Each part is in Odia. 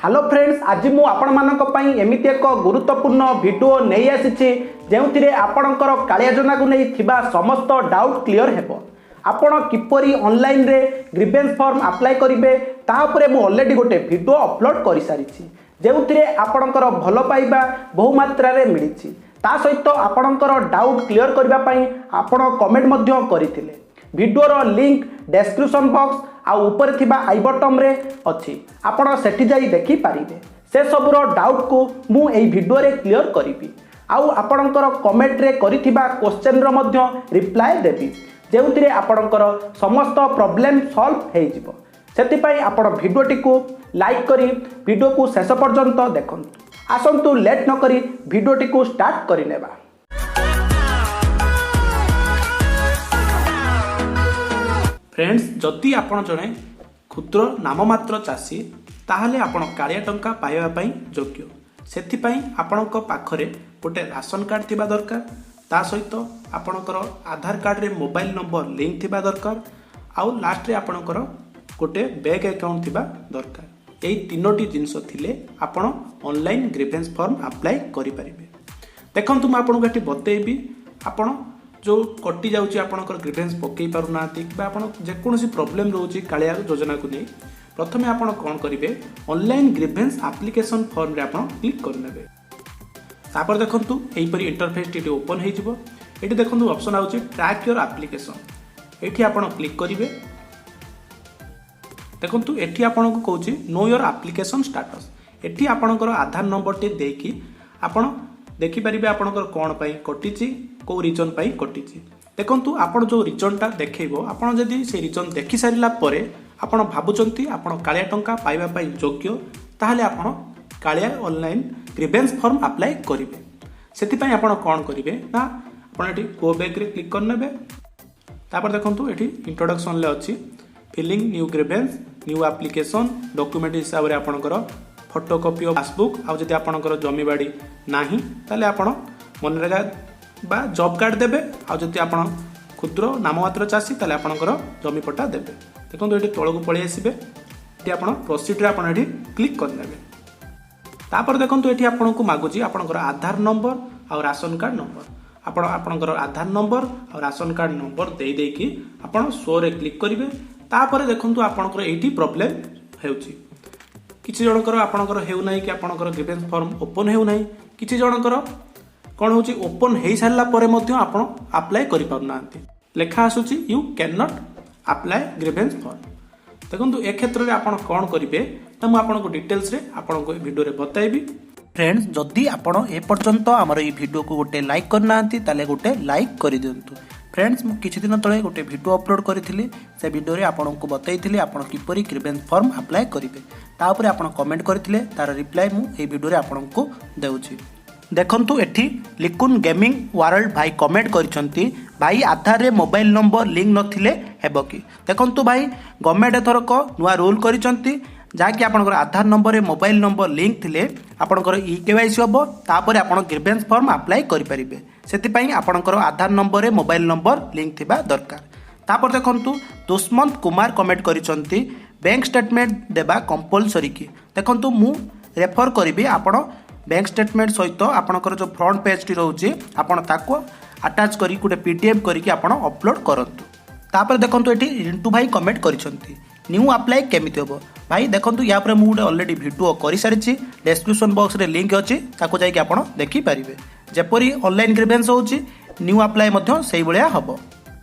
ହ୍ୟାଲୋ ଫ୍ରେଣ୍ଡସ୍, ଆଜି ମୁଁ ଆପଣମାନଙ୍କ ପାଇଁ ଏମିତି ଏକ ଗୁରୁତ୍ୱପୂର୍ଣ୍ଣ ଭିଡ଼ିଓ ନେଇ ଆସିଛି, ଯେଉଁଥିରେ ଆପଣଙ୍କର କାଳିଆ ଯୋଜନାକୁ ନେଇ ଥିବା ସମସ୍ତ ଡାଉଟ୍ କ୍ଲିଅର ହେବ। ଆପଣ କିପରି ଅନଲାଇନରେ ଗ୍ରିଭେନ୍ସ ଫର୍ମ ଆପ୍ଲାଏ କରିବେ, ତା ଉପରେ ମୁଁ ଅଲରେଡ଼ି ଗୋଟେ ଭିଡ଼ିଓ ଅପଲୋଡ଼ କରିସାରିଛି, ଯେଉଁଥିରେ ଆପଣଙ୍କର ଭଲ ପାଇବା ବହୁ ମାତ୍ରାରେ ମିଳିଛି। ତା ସହିତ ଆପଣଙ୍କର ଡାଉଟ୍ କ୍ଲିଅର କରିବା ପାଇଁ ଆପଣ କମେଣ୍ଟ ମଧ୍ୟ କରିଥିଲେ। ଭିଡ଼ିଓର ଲିଙ୍କ ଡେସ୍କ୍ରିପସନ୍ ବକ୍ସ ଆଉ ଉପରେ ଥିବା I ବଟନ୍ରେ ଅଛି, ଆପଣ ସେଠି ଯାଇ ଦେଖିପାରିବେ। ସେସବୁର ଡାଉଟ୍କୁ ମୁଁ ଏଇ ଭିଡ଼ିଓରେ କ୍ଲିଅର କରିବି ଆଉ ଆପଣଙ୍କର କମେଣ୍ଟରେ କରିଥିବା କ୍ୱେଶ୍ଚନ୍ର ମଧ୍ୟ ରିପ୍ଲାଏ ଦେବି, ଯେଉଁଥିରେ ଆପଣଙ୍କର ସମସ୍ତ ପ୍ରୋବ୍ଲେମ୍ ସଲ୍ଭ ହେଇଯିବ। ସେଥିପାଇଁ ଆପଣ ଭିଡ଼ିଓଟିକୁ ଲାଇକ୍ କରି ଭିଡ଼ିଓକୁ ଶେଷ ପର୍ଯ୍ୟନ୍ତ ଦେଖନ୍ତୁ। ଆସନ୍ତୁ, ଲେଟ୍ ନକରି ଭିଡ଼ିଓଟିକୁ ଷ୍ଟାର୍ଟ କରିନେବା। ଫ୍ରେଣ୍ଡସ୍, ଯଦି ଆପଣ ଜଣେ କ୍ଷୁଦ୍ର ନାମମାତ୍ର ଚାଷୀ, ତାହେଲେ ଆପଣ କାଳିଆ ଟଙ୍କା ପାଇବା ପାଇଁ ଯୋଗ୍ୟ। ସେଥିପାଇଁ ଆପଣଙ୍କ ପାଖରେ ଗୋଟେ ରାସନ କାର୍ଡ଼ ଥିବା ଦରକାର, ତା ସହିତ ଆପଣଙ୍କର ଆଧାର କାର୍ଡ଼ରେ ମୋବାଇଲ ନମ୍ବର ଲିଙ୍କ ଥିବା ଦରକାର, ଆଉ ଲାଷ୍ଟରେ ଆପଣଙ୍କର ଗୋଟେ ବ୍ୟାଙ୍କ ଆକାଉଣ୍ଟ ଥିବା ଦରକାର। ଏଇ ତିନୋଟି ଜିନିଷ ଥିଲେ ଆପଣ ଅନଲାଇନ୍ ଗ୍ରିଭେନ୍ସ ଫର୍ମ ଆପ୍ଲାଏ କରିପାରିବେ। ଦେଖନ୍ତୁ, ମୁଁ ଆପଣଙ୍କୁ ଏଠି ବତେଇବି, ଆପଣ ଯେଉଁ କଟି ଯାଉଛି, ଆପଣଙ୍କର ଗ୍ରିଭେନ୍ସ ପକାଇ ପାରୁନାହାନ୍ତି କିମ୍ବା ଆପଣ ଯେକୌଣସି ପ୍ରୋବ୍ଲେମ୍ ରହୁଛି କାଳିଆ ଯୋଜନାକୁ ନେଇ, ପ୍ରଥମେ ଆପଣ କ'ଣ କରିବେ? ଅନଲାଇନ୍ ଗ୍ରିଭେନ୍ସ ଆପ୍ଲିକେସନ୍ ଫର୍ମରେ ଆପଣ କ୍ଲିକ୍ କରିନେବେ। ତାପରେ ଦେଖନ୍ତୁ, ଏହିପରି ଇଣ୍ଟରଫେସ୍ଟି ଏଠି ଓପନ୍ ହେଇଯିବ। ଏଠି ଦେଖନ୍ତୁ, ଅପସନ୍ ଆଉଛି ଟ୍ରାକ୍ your application. ଏଠି ଆପଣ କ୍ଲିକ୍ କରିବେ। ଦେଖନ୍ତୁ, ଏଠି ଆପଣଙ୍କୁ କହୁଛି ନୋ your application status. ଏଠି ଆପଣଙ୍କର ଆଧାର ନମ୍ବରଟି ଦେଇକି ଆପଣ ଦେଖିପାରିବେ ଆପଣଙ୍କର କ'ଣ ପାଇଁ କଟିଛି, କେଉଁ ରିଜନ୍ ପାଇଁ କଟିଛି। ଦେଖନ୍ତୁ, ଆପଣ ଯେଉଁ ରିଜନ୍ଟା ଦେଖେଇବ, ଆପଣ ଯଦି ସେଇ ରିଜନ୍ ଦେଖି ସାରିଲା ପରେ ଆପଣ ଭାବୁଛନ୍ତି ଆପଣ କାଳିଆ ଟଙ୍କା ପାଇବା ପାଇଁ ଯୋଗ୍ୟ, ତାହେଲେ ଆପଣ Kalia online grievance form apply କରିବେ। ସେଥିପାଇଁ ଆପଣ କ'ଣ କରିବେ ନା, ଆପଣ ଏଠି ଗୋ ବ୍ୟାକ୍ରେ କ୍ଲିକ୍ କରିନେବେ। ତାପରେ ଦେଖନ୍ତୁ, ଏଠି ଇଣ୍ଟ୍ରୋଡକ୍ସନ୍ରେ ଅଛି filling new grievance, new application, document ହିସାବରେ ଆପଣଙ୍କର ଫଟୋକପି ଓ ପାସବୁକ୍, ଆଉ ଯଦି ଆପଣଙ୍କର ଜମିବାଡ଼ି ନାହିଁ, ତାହେଲେ ଆପଣ ମନରେଗା ବା ଜବ୍ କାର୍ଡ଼ ଦେବେ, ଆଉ ଯଦି ଆପଣ କ୍ଷୁଦ୍ର ନାମମାତ୍ର ଚାଷୀ, ତାହେଲେ ଆପଣଙ୍କର ଜମି ପଟ୍ଟା ଦେବେ। ଦେଖନ୍ତୁ, ଏଠି ତଳକୁ ପଳେଇ ଆସିବେ। ଏଠି ଆପଣ ପ୍ରୋସିଡ଼ରେ ଆପଣ ଏଠି କ୍ଲିକ୍ କରିନେବେ। ତାପରେ ଦେଖନ୍ତୁ, ଏଠି ଆପଣଙ୍କୁ ମାଗୁଛି ଆପଣଙ୍କର ଆଧାର ନମ୍ବର ଆଉ ରାସନ କାର୍ଡ଼ ନମ୍ବର। ଆପଣ ଆପଣଙ୍କର ଆଧାର ନମ୍ବର ଆଉ ରାସନ କାର୍ଡ଼ ନମ୍ବର ଦେଇ ଦେଇକି ଆପଣ ଶୋରେ କ୍ଲିକ୍ କରିବେ। ତାପରେ ଦେଖନ୍ତୁ, ଆପଣଙ୍କର ଏଇଠି ପ୍ରୋବ୍ଲେମ୍ ହେଉଛି। କିଛି ଜଣଙ୍କର ଆପଣଙ୍କର ହେଉନାହିଁ କି ଆପଣଙ୍କର ଗ୍ରିଭେନ୍ସ ଫର୍ମ ଓପନ୍ ହେଉନାହିଁ। କିଛି ଜଣଙ୍କର କ'ଣ ହେଉଛି, ଓପନ୍ ହେଇସାରିଲା ପରେ ମଧ୍ୟ ଆପଣ ଆପ୍ଲାଏ କରିପାରୁନାହାନ୍ତି, ଲେଖା ଆସୁଛି "you can not apply grievance form". ଦେଖନ୍ତୁ, ଏ କ୍ଷେତ୍ରରେ ଆପଣ କ'ଣ କରିବେ ନା, ମୁଁ ଆପଣଙ୍କୁ ଡିଟେଲ୍ସରେ ଆପଣଙ୍କୁ ଏ ଭିଡ଼ିଓରେ ବତାଇବି। ଫ୍ରେଣ୍ଡସ୍, ଯଦି ଆପଣ ଏପର୍ଯ୍ୟନ୍ତ ଆମର ଏଇ ଭିଡ଼ିଓକୁ ଗୋଟେ ଲାଇକ୍ କରିନାହାନ୍ତି, ତାହେଲେ ଗୋଟେ ଲାଇକ୍ କରିଦିଅନ୍ତୁ। ଫ୍ରେଣ୍ଡସ୍, ମୁଁ କିଛି ଦିନ ତଳେ ଗୋଟେ ଭିଡ଼ିଓ ଅପଲୋଡ଼ କରିଥିଲି। ସେ ଭିଡ଼ିଓରେ ଆପଣଙ୍କୁ ବତାଇଥିଲି ଆପଣ କିପରି ଗ୍ରିଭେନ୍ସ ଫର୍ମ ଆପ୍ଲାଏ କରିବେ। ତା ଉପରେ ଆପଣ କମେଣ୍ଟ କରିଥିଲେ, ତାର ରିପ୍ଲାଏ ମୁଁ ଏଇ ଭିଡ଼ିଓରେ ଆପଣଙ୍କୁ ଦେଉଛି। ଦେଖନ୍ତୁ, ଏଠି ଲିକୁନ୍ ଗେମିଂ ୱାର୍ଲଡ ଭାଇ କମେଣ୍ଟ କରିଛନ୍ତି, "ଭାଇ, ଆଧାରରେ ମୋବାଇଲ ନମ୍ବର ଲିଙ୍କ ନଥିଲେ ହେବ କି?" ଦେଖନ୍ତୁ ଭାଇ, ଗଭର୍ଣ୍ଣମେଣ୍ଟ ଏଥରକ ନୂଆ ରୁଲ୍ କରିଛନ୍ତି, ଯାହାକି ଆପଣଙ୍କର ଆଧାର ନମ୍ବରରେ ମୋବାଇଲ ନମ୍ବର ଲିଙ୍କ ଥିଲେ ଆପଣଙ୍କର ଇ କେୱାଇସି ହେବ, ତାପରେ ଆପଣ ଗ୍ରିଭେନ୍ସ ଫର୍ମ ଆପ୍ଲାଏ କରିପାରିବେ। ସେଥିପାଇଁ ଆପଣଙ୍କର ଆଧାର ନମ୍ବରରେ ମୋବାଇଲ ନମ୍ବର ଲିଙ୍କ ଥିବା ଦରକାର। ତାପରେ ଦେଖନ୍ତୁ, ଦୁଷ୍ମନ୍ତ କୁମାର କମେଣ୍ଟ କରିଛନ୍ତି, "ବ୍ୟାଙ୍କ ଷ୍ଟେଟମେଣ୍ଟ ଦେବା କମ୍ପଲସରି କି?" ଦେଖନ୍ତୁ, ମୁଁ ରେଫର କରିବି, ଆପଣ ବ୍ୟାଙ୍କ ଷ୍ଟେଟମେଣ୍ଟ ସହିତ ଆପଣଙ୍କର ଯେଉଁ ଫ୍ରଣ୍ଟ ପେଜ୍ଟି ରହୁଛି, ଆପଣ ତାକୁ ଆଟାଚ୍ କରିକି ଗୋଟେ ପିଡିଏଫ୍ କରିକି ଆପଣ ଅପଲୋଡ଼ କରନ୍ତୁ। ତାପରେ ଦେଖନ୍ତୁ, ଏଠି ରିଣ୍ଟୁ ଭାଇ କମେଣ୍ଟ କରିଛନ୍ତି, "ନ୍ୟୁ ଆପ୍ଲାଏ କେମିତି ହେବ?" ଭାଇ, ଦେଖନ୍ତୁ, ୟା ଉପରେ ମୁଁ ଗୋଟେ ଅଲରେଡ଼ି ଭିଡ଼ିଓ କରିସାରିଛି। ଡେସ୍କ୍ରିପସନ୍ ବକ୍ସରେ ଲିଙ୍କ ଅଛି, ତାକୁ ଯାଇକି ଆପଣ ଦେଖିପାରିବେ। ଯେପରି ଅନଲାଇନ୍ ଗ୍ରିଭେନ୍ସ ହେଉଛି, ନ୍ୟୁ ଆପ୍ଲାଏ ମଧ୍ୟ ସେଇଭଳିଆ ହେବ।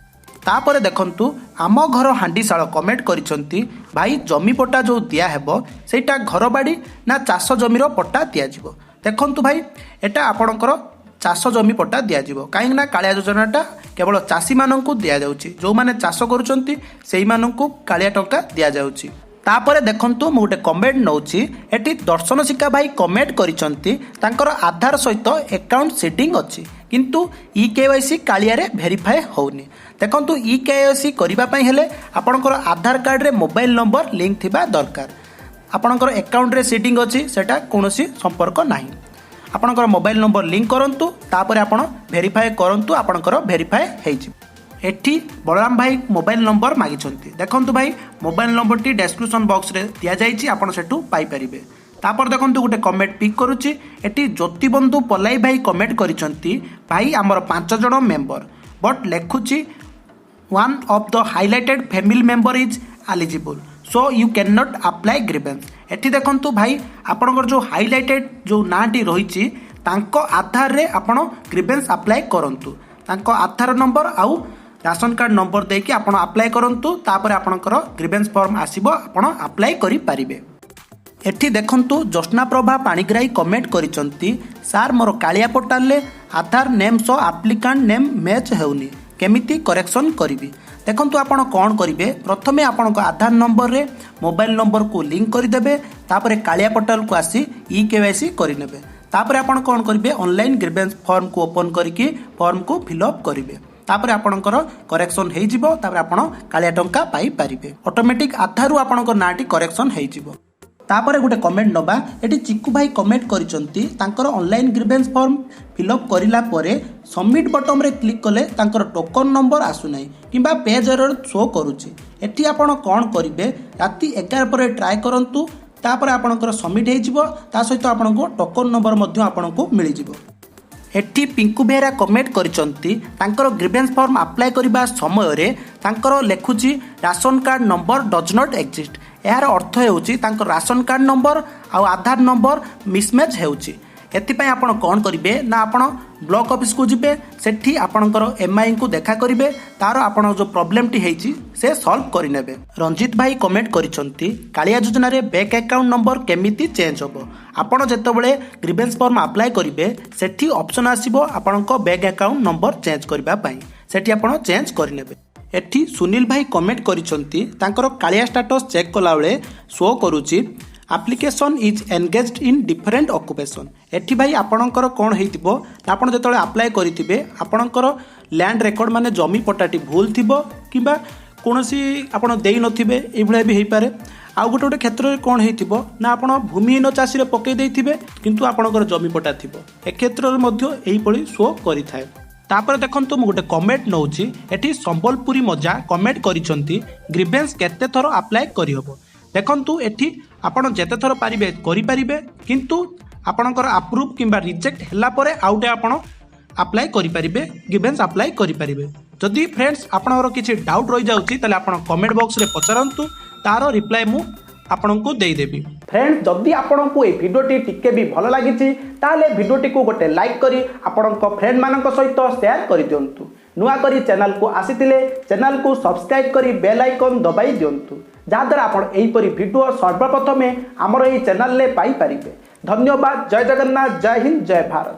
ତାପରେ ଦେଖନ୍ତୁ, ଆମ ଘର ହାଣ୍ଡିଶାଳ କମେଣ୍ଟ କରିଛନ୍ତି, "ଭାଇ, ଜମି ପଟ୍ଟା ଯେଉଁ ଦିଆହେବ, ସେଇଟା ଘରବାଡ଼ି ନା ଚାଷ ଜମିର ପଟ୍ଟା ଦିଆଯିବ?" ଦେଖନ୍ତୁ ଭାଇ, ଏଟା ଆପଣଙ୍କର ଚାଷ ଜମି ପଟ୍ଟା ଦିଆଯିବ, କାହିଁକି ନା କାଳିଆ ଯୋଜନାଟା କେବଳ ଚାଷୀମାନଙ୍କୁ ଦିଆଯାଉଛି। ଯେଉଁମାନେ ଚାଷ କରୁଛନ୍ତି, ସେଇମାନଙ୍କୁ କାଳିଆ ଟଙ୍କା ଦିଆଯାଉଛି। ତାପରେ ଦେଖନ୍ତୁ, ମୁଁ ଗୋଟେ କମେଣ୍ଟ ନେଉଛି। ଏଠି ଦର୍ଶନ ଶିକା ଭାଇ କମେଣ୍ଟ କରିଛନ୍ତି, ତାଙ୍କର ଆଧାର ସହିତ ଆକାଉଣ୍ଟ ସିଡ଼ିଂ ଅଛି, କିନ୍ତୁ ଇ କେୱାଇସି କାଳିଆରେ ଭେରିଫାଏ ହେଉନି। ଦେଖନ୍ତୁ, ଇ କେୱାଇସି କରିବା ପାଇଁ ହେଲେ ଆପଣଙ୍କର ଆଧାର କାର୍ଡ଼ରେ ମୋବାଇଲ ନମ୍ବର ଲିଙ୍କ ଥିବା ଦରକାର। ଆପଣଙ୍କର ଆକାଉଣ୍ଟରେ ସିଡ଼ିଂ ଅଛି, ସେଇଟା କୌଣସି ସମ୍ପର୍କ ନାହିଁ। ଆପଣଙ୍କର ମୋବାଇଲ ନମ୍ବର ଲିଙ୍କ କରନ୍ତୁ, ତାପରେ ଆପଣ ଭେରିଫାଏ କରନ୍ତୁ, ଆପଣଙ୍କର ଭେରିଫାଏ ହେଇଯିବ। ଏଠି ବଳରାମ ଭାଇ ମୋବାଇଲ ନମ୍ବର ମାଗିଛନ୍ତି। ଦେଖନ୍ତୁ ଭାଇ, ମୋବାଇଲ ନମ୍ବରଟି ଡେସ୍କ୍ରିପସନ୍ ବକ୍ସରେ ଦିଆଯାଇଛି, ଆପଣ ସେଠୁ ପାଇପାରିବେ। ତାପରେ ଦେଖନ୍ତୁ, ଗୋଟେ କମେଣ୍ଟ ପିକ୍ କରୁଛି। ଏଠି ଜ୍ୟୋତିବନ୍ଧୁ ପଲାଇ ଭାଇ କମେଣ୍ଟ କରିଛନ୍ତି, ଭାଇ, ଆମର ପାଞ୍ଚ ଜଣ ମେମ୍ବର, ବଟ୍ ଲେଖୁଛି one of the highlighted family member is eligible, so you can not apply grievance. ଏଠି ଦେଖନ୍ତୁ ଭାଇ, ଆପଣଙ୍କର ଯେଉଁ ହାଇଲାଇଟେଡ୍ ଯେଉଁ ନାଁଟି ରହିଛି, ତାଙ୍କ ଆଧାରରେ ଆପଣ ଗ୍ରିଭେନ୍ସ ଆପ୍ଲାଏ କରନ୍ତୁ। ତାଙ୍କ ଆଧାର ନମ୍ବର ଆଉ ରାସନ କାର୍ଡ଼ ନମ୍ବର ଦେଇକି ଆପଣ ଆପ୍ଲାଏ କରନ୍ତୁ। ତାପରେ ଆପଣଙ୍କର ଗ୍ରିଭେନ୍ସ ଫର୍ମ ଆସିବ, ଆପଣ ଆପ୍ଲାଏ କରିପାରିବେ। ଏଠି ଦେଖନ୍ତୁ, ଜ୍ୟୋତ୍ସ୍ନାପ୍ରଭା ପାଣିଗ୍ରାହୀ କମେଣ୍ଟ କରିଛନ୍ତି, ସାର୍, ମୋର କାଳିଆ ପୋର୍ଟାଲରେ ଆଧାର ନେମ୍ ସହ ଆପ୍ଲିକାଣ୍ଟ ନେମ୍ ମ୍ୟାଚ୍ ହେଉନି, କେମିତି କରେକ୍ସନ୍ କରିବି? ଦେଖନ୍ତୁ, ଆପଣ କ'ଣ କରିବେ, ପ୍ରଥମେ ଆପଣଙ୍କ ଆଧାର ନମ୍ବରରେ ମୋବାଇଲ ନମ୍ବରକୁ ଲିଙ୍କ କରିଦେବେ। ତାପରେ କାଳିଆ ପୋର୍ଟାଲକୁ ଆସି ଇ କେୱାଇସି କରିନେବେ। ତାପରେ ଆପଣ କ'ଣ କରିବେ, ଅନଲାଇନ୍ ଗ୍ରିଭେନ୍ସ ଫର୍ମକୁ ଓପନ୍ କରିକି ଫର୍ମକୁ ଫିଲ୍ଅପ୍ କରିବେ। ତାପରେ ଆପଣଙ୍କର କରେକ୍ସନ୍ ହେଇଯିବ। ତାପରେ ଆପଣ କାଳିଆ ଟଙ୍କା ପାଇପାରିବେ। ଅଟୋମେଟିକ୍ ଆଧାରରୁ ଆପଣଙ୍କ ନାଁଟି କରେକ୍ସନ୍ ହେଇଯିବ। ତାପରେ ଗୋଟେ କମେଣ୍ଟ ନେବା। ଏଠି ଚିକୁ ଭାଇ କମେଣ୍ଟ କରିଛନ୍ତି, ତାଙ୍କର ଅନଲାଇନ୍ ଗ୍ରିଭେନ୍ସ ଫର୍ମ ଫିଲ୍ଅପ୍ କରିଲା ପରେ ସବମିଟ୍ ବଟନ୍ରେ କ୍ଲିକ୍ କଲେ ତାଙ୍କର ଟୋକନ୍ ନମ୍ବର ଆସୁନାହିଁ କିମ୍ବା ପେଜ୍ ଏରର୍ ଶୋ କରୁଛି। ଏଠି ଆପଣ କ'ଣ କରିବେ, ରାତି 11 ପରେ ଟ୍ରାଏ କରନ୍ତୁ। ତାପରେ ଆପଣଙ୍କର ସବମିଟ୍ ହେଇଯିବ, ତା ସହିତ ଆପଣଙ୍କୁ ଟୋକନ୍ ନମ୍ବର ମଧ୍ୟ ଆପଣଙ୍କୁ ମିଳିଯିବ। ଏଠି ପିଙ୍କୁ ବେହେରା କମେଣ୍ଟ କରିଛନ୍ତି, ତାଙ୍କର ଗ୍ରିଭେନ୍ସ ଫର୍ମ ଆପ୍ଲାଏ କରିବା ସମୟରେ ତାଙ୍କର ଲେଖୁଛି ration card number does not exist. ଏହାର ଅର୍ଥ ହେଉଛି ତାଙ୍କ ରାସନ କାର୍ଡ଼ ନମ୍ବର ଆଉ ଆଧାର ନମ୍ବର ମିସମ୍ୟାଚ୍ ହେଉଛି। ଏଥିପାଇଁ ଆପଣ କ'ଣ କରିବେ ନା, ଆପଣ ବ୍ଲକ ଅଫିସକୁ ଯିବେ, ସେଠି ଆପଣଙ୍କର ଏମ୍ଆଇଙ୍କୁ ଦେଖା କରିବେ। ତାର ଆପଣ ଯେଉଁ ପ୍ରୋବ୍ଲେମଟି ହେଇଛି, ସେ ସଲ୍ଭ କରିନେବେ। ରଞ୍ଜିତ ଭାଇ କମେଣ୍ଟ କରିଛନ୍ତି, କାଳିଆ ଯୋଜନାରେ ବ୍ୟାଙ୍କ ଆକାଉଣ୍ଟ ନମ୍ବର କେମିତି ଚେଞ୍ଜ ହେବ? ଆପଣ ଯେତେବେଳେ ଗ୍ରିଭେନ୍ସ ଫର୍ମ ଆପ୍ଲାଏ କରିବେ, ସେଠି ଅପସନ୍ ଆସିବ ଆପଣଙ୍କ ବ୍ୟାଙ୍କ ଆକାଉଣ୍ଟ ନମ୍ବର ଚେଞ୍ଜ କରିବା ପାଇଁ। ସେଠି ଆପଣ ଚେଞ୍ଜ କରିନେବେ। ଏଠି ସୁନୀଲ ଭାଇ କମେଣ୍ଟ କରିଛନ୍ତି, ତାଙ୍କର କାଳିଆ ଷ୍ଟାଟସ୍ ଚେକ୍ କଲାବେଳେ ଶୋ କରୁଛି application is engaged in different occupation. ଏଠି ଭାଇ, ଆପଣଙ୍କର କ'ଣ ହେଇଥିବ ନା, ଆପଣ ଯେତେବେଳେ ଆପ୍ଲାଏ କରିଥିବେ, ଆପଣଙ୍କର ଲ୍ୟାଣ୍ଡ ରେକର୍ଡ଼ ମାନେ ଜମି ପଟ୍ଟାଟି ଭୁଲ ଥିବ କିମ୍ବା କୌଣସି ଆପଣ ଦେଇନଥିବେ, ଏଇଭଳିଆ ବି ହେଇପାରେ। ଆଉ ଗୋଟେ ଗୋଟେ କ୍ଷେତ୍ରରେ କ'ଣ ହେଇଥିବ ନା, ଆପଣ ଭୂମିହୀନ ଚାଷୀରେ ପକାଇ ଦେଇଥିବେ, କିନ୍ତୁ ଆପଣଙ୍କର ଜମି ପଟ୍ଟା ଥିବ। ଏ କ୍ଷେତ୍ରରେ ମଧ୍ୟ ଏହିଭଳି ଶୋ କରିଥାଏ। ତାପରେ ଦେଖନ୍ତୁ, ମୁଁ ଗୋଟେ କମେଣ୍ଟ ନେଉଛି। ଏଠି ସମ୍ବଲପୁରୀ ମଜା କମେଣ୍ଟ କରିଛନ୍ତି, ଗ୍ରିଭେନ୍ସ କେତେ ଥର ଆପ୍ଲାଏ କରିହେବ? ଦେଖନ୍ତୁ, ଏଠି ଆପଣ ଯେତେ ଥର ପାରିବେ କରିପାରିବେ, କିନ୍ତୁ ଆପଣଙ୍କର ଆପ୍ରୁଭ୍ କିମ୍ବା ରିଜେକ୍ଟ ହେଲା ପରେ ଆଉ ଗୋଟେ ଆପଣ ଆପ୍ଲାଏ କରିପାରିବେ, ଗ୍ରିଭେନ୍ସ ଆପ୍ଲାଏ କରିପାରିବେ। ଯଦି ଫ୍ରେଣ୍ଡସ୍, ଆପଣଙ୍କର କିଛି ଡାଉଟ୍ ରହିଯାଉଛି, ତାହେଲେ ଆପଣ କମେଣ୍ଟ ବକ୍ସରେ ପଚାରନ୍ତୁ, ତାର ରିପ୍ଲାଏ ମୁଁ ଆପଣଙ୍କୁ ଦେଇଦେବି। ଫ୍ରେଣ୍ଡ, ଯଦି ଆପଣଙ୍କୁ ଏଇ ଭିଡ଼ିଓଟି ଟିକେ ବି ଭଲ ଲାଗିଛି, ତାହେଲେ ଭିଡ଼ିଓଟିକୁ ଗୋଟେ ଲାଇକ୍ କରି ଆପଣଙ୍କ ଫ୍ରେଣ୍ଡମାନଙ୍କ ସହିତ ସେୟାର କରିଦିଅନ୍ତୁ। ନୂଆ କରି ଚ୍ୟାନେଲକୁ ଆସିଥିଲେ ଚ୍ୟାନେଲକୁ ସବସ୍କ୍ରାଇବ୍ କରି ବେଲ୍ ଆଇକନ୍ ଦବାଇ ଦିଅନ୍ତୁ, ଯାହାଦ୍ୱାରା ଆପଣ ଏହିପରି ଭିଡ଼ିଓ ସର୍ବପ୍ରଥମେ ଆମର ଏହି ଚ୍ୟାନେଲରେ ପାଇପାରିବେ। ଧନ୍ୟବାଦ। ଜୟ ଜଗନ୍ନାଥ, ଜୟ ହିନ୍ଦ, ଜୟ ଭାରତ।